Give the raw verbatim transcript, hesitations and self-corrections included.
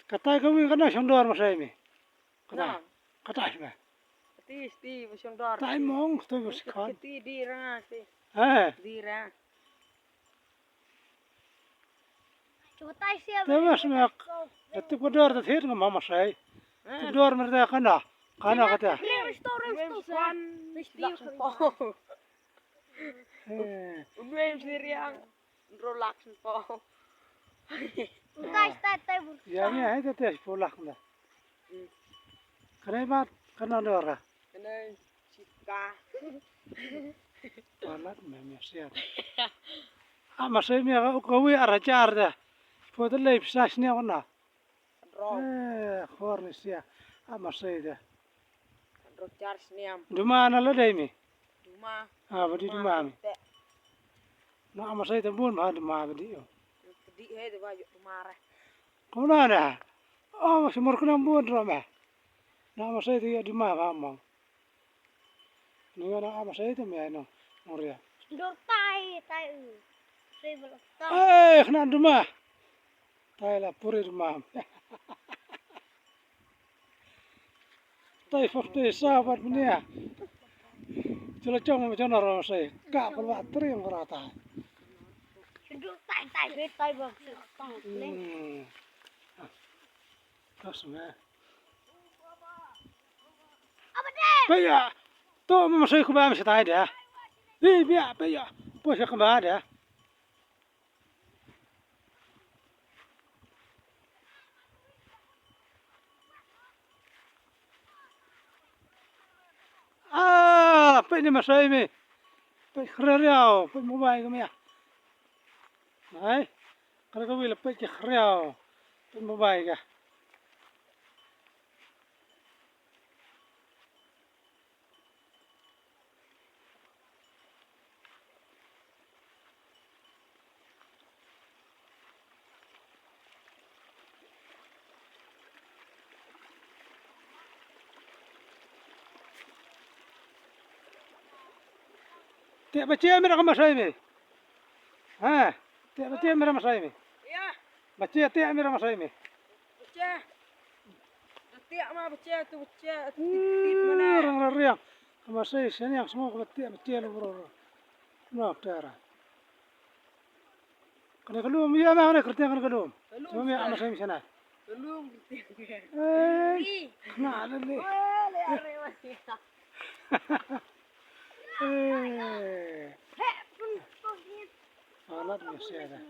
Katai ka wi ka na shong dor masai mi. Katai. Na. Katai me. Ti ti ba shong dor. Tai mong to ba sikon. Ti di ranga ti. Eh. Di ranga. Te mas mak. Te ko dor te thit ngam masai. Te dor mer te kana. Kana kata. Eh. Relax po. Tai tai tai. Ya ni hai te te polak na. Kane mat kana dor ka. Kane chika. Palat me me siat. A masai mi ka ka wi ara char da. Po te lei pisa sne wana. Ro. Eh, khor ni sia. A masai da. Ro char sniam. Duma na la dei mi. Duma. A ba di duma mi. Te. Na a masai te bun ba duma ba di yo. Di he de ba yo duma re. Ko na na. O, si mor kuna bun ro me. Na a masai te yo duma ba mong. Ni nga na a masai te me no. Moria. Dur tai tai u. Sai bel tai. Eh, khna duma. Tai la puri duma. Tai fak tai sa bat menia. Chula chong ma chong ro sai. Ka ko ba tring ra tai. Dur tai tai tai ba. Hmm. Kas me. Paya. To ma sai ku ba ma sai tai da. Ni bia paya. Po sai ku ba da. Ah, peit ni masai mi. Peit khriaw, peit mobile ka mia. Hai, kare ka wi la peit ki khriaw. Peit mobile ka. Te ba che mira ka masai mi. Ha, te ba che mira masai mi. Ya. Ba che te mira masai mi. Ba che. Ba te ma ba che tu ba che. Ti ti mana. Rang rang riang. Ka masai seniang semua ka ba te ba che lu bro. No tera. Kane ka lum, ïa ma kane kyrteng kane ka lum. Ka lum. Lum ïa ma sem sana. Ka lum kyrteng. Eh, na le le. Weh, le are weh. Eh. Alat ni saya dah.